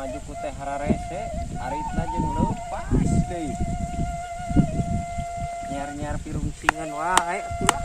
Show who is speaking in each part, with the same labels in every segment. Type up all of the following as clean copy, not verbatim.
Speaker 1: Maju ku teh hararese, aritna jeung leupas deui. Nyiar-nyiar pirungsingan wae atuh lah.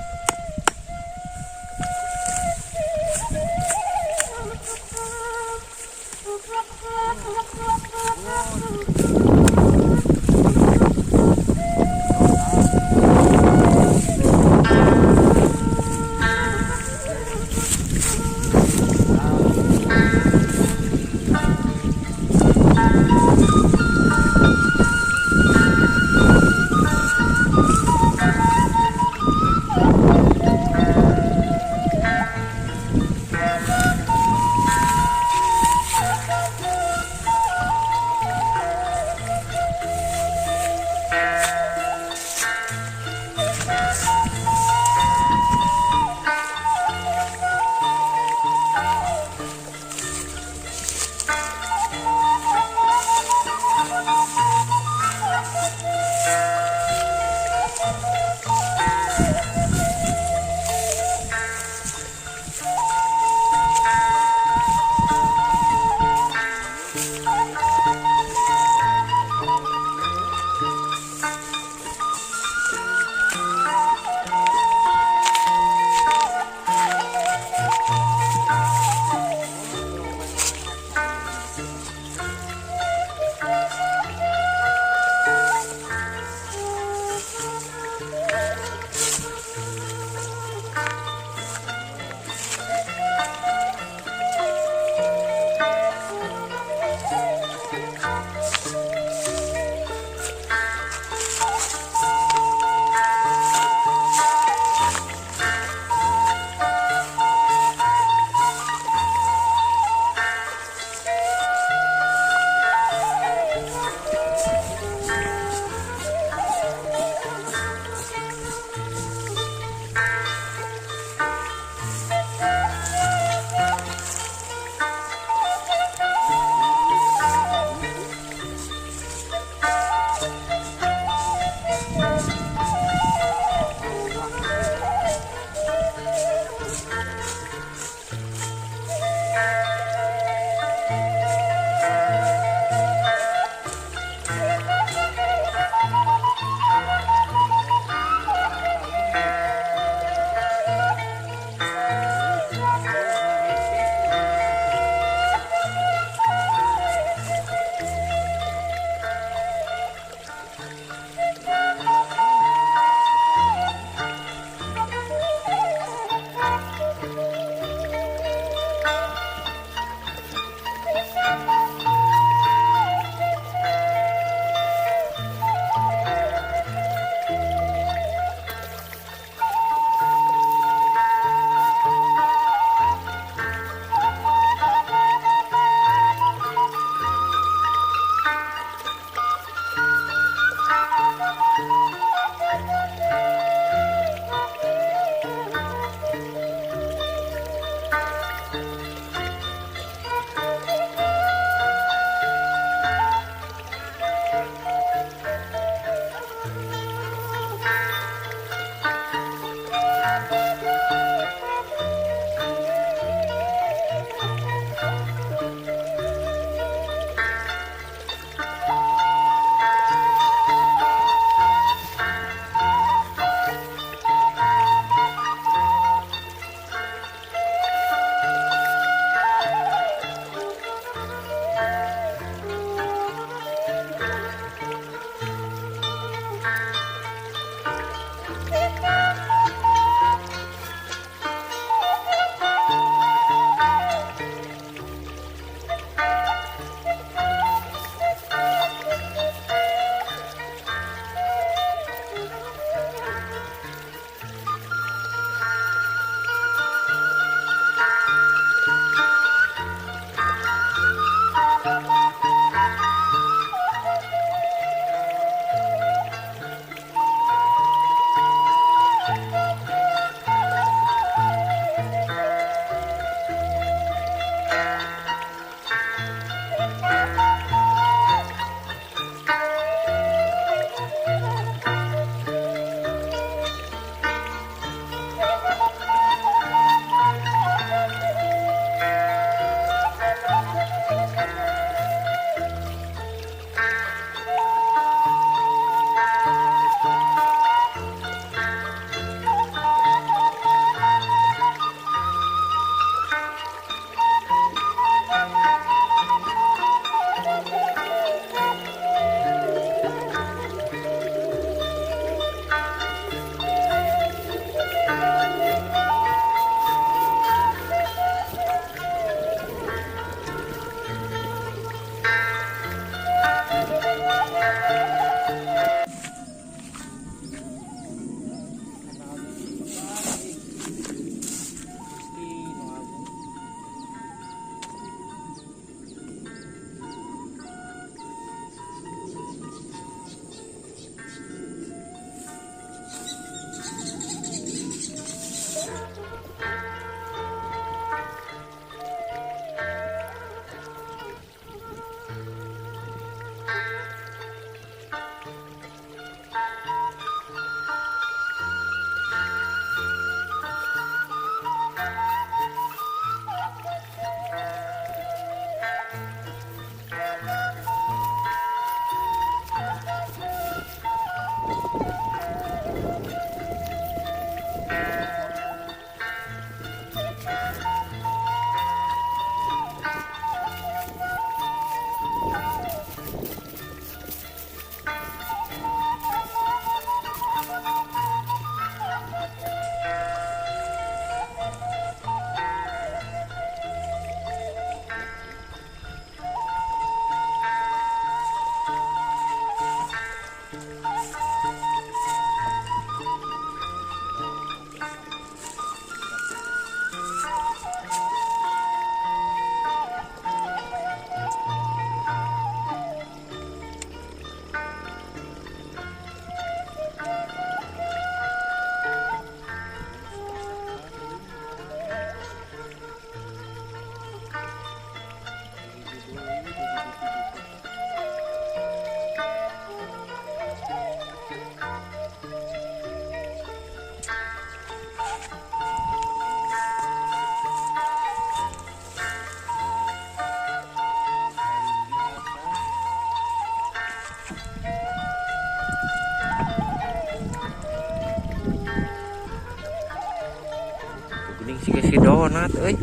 Speaker 2: Siga si Donat euy.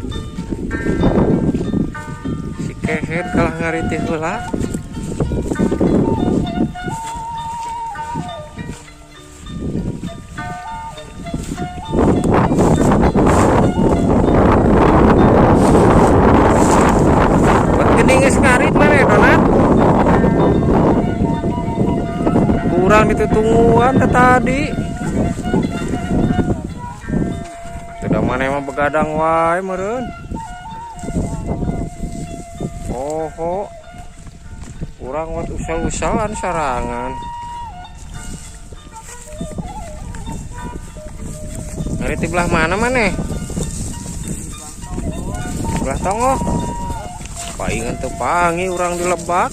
Speaker 2: Si kehed kalah ngarit heula. Buat geuning geus ngarit maneh Donat. Kurang ditutungguan teh tadi. Tidak mana emang begadang wae meureun. Oho. Kurang wat usal-usalan sarangan. Ngarit di belah mana maneh? Belah tonggoh. Paingan teu pangi urang di lebak.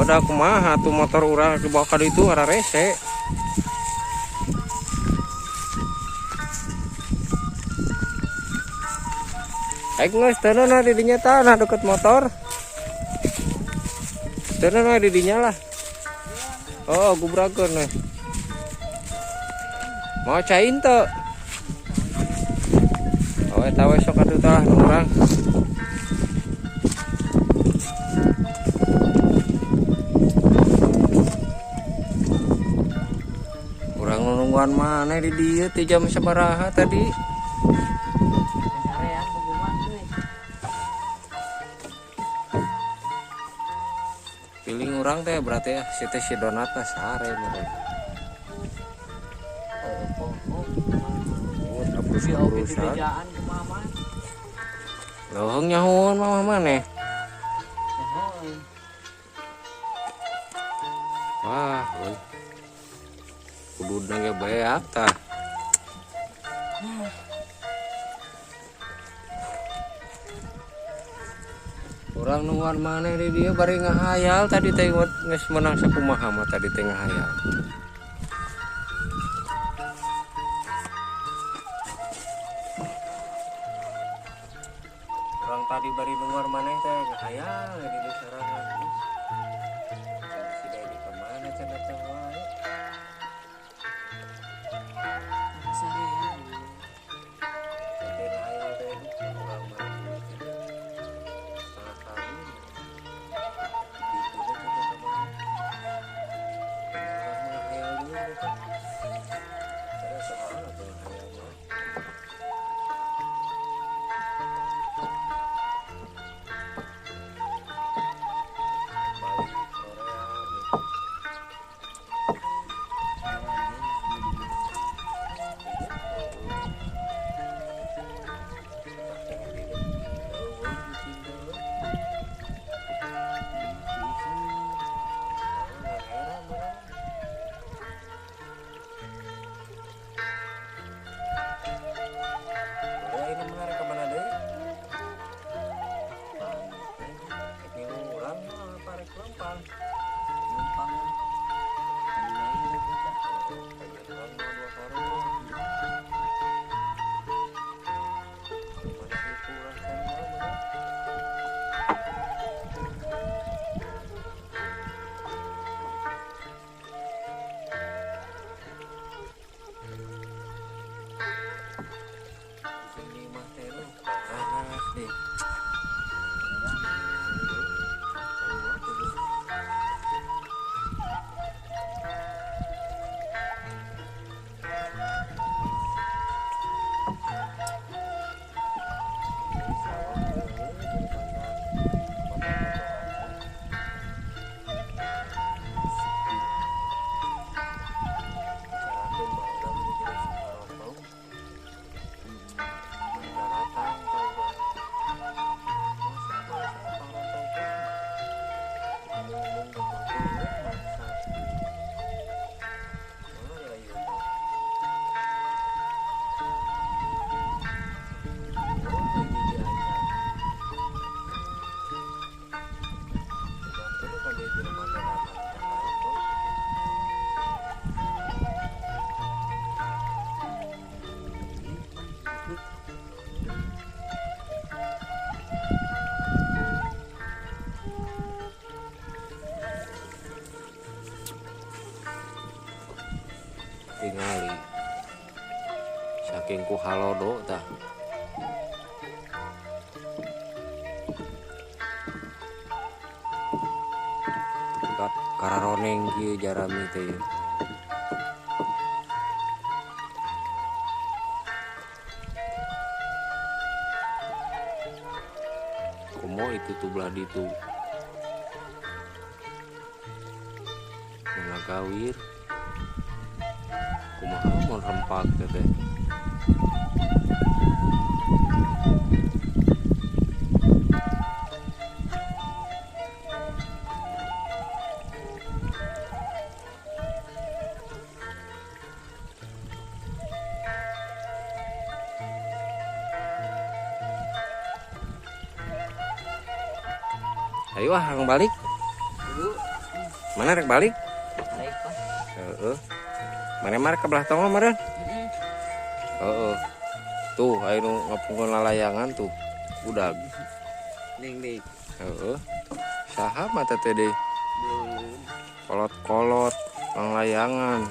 Speaker 2: Udah kumaha tuh motor urang dibawa ka ditu ararese. Aing geus teu di dinya tah deket motor. Teu di dinya lah. Oh, gubrakeun we. Mau cain teu? Oh, eta we sok atuh tah nu urang. Urang nungguan maneh di dieu ti jam sabaraha tadi?
Speaker 1: Sarean hubungan euy.
Speaker 2: Piling urang teh berarti ya si teh si Donat teh sare meureun.
Speaker 1: Oh,
Speaker 2: Oh,
Speaker 1: si Opi
Speaker 2: urusan.
Speaker 1: dibejaan ke mama.
Speaker 2: Leuheung nyahoan mama maneh.
Speaker 1: Nyahoan.
Speaker 2: Wah, euy. Kuduna ge beak tah. Urang nungguan maneh di dieu bari ngahayal tadi teh geus meunang sakumaha mah tadi teh ngahayal. Urang tadi bari nungguan maneh teh ngahayal di dieu sorangan. Si Dedi kemana cenah teh wae.
Speaker 1: Sarean.
Speaker 2: Teh ngahayal teh urang mah. Setengah kali. Gitu deh kita kemana. Urang ngahayal dulu gitu. Ada soal atau ngahayal mah. Saking ku halodo tah. Kararoneng kieu jarami teh. Komo itu tuh belah ditu. Mana gawir. Kumaha mun rempak teh. Ayo ah, rek balik. Mana rek balik?
Speaker 1: Balik, Pak.
Speaker 2: Heeh. Mana mah ke belah tonggoh meureun? Heeh. Tuh, aya nu ngapungkeun lalayangan tuh. Budak.
Speaker 1: Ning ning.
Speaker 2: Heeh. Saha mah teh deui? Kolot-kolot langlayangan.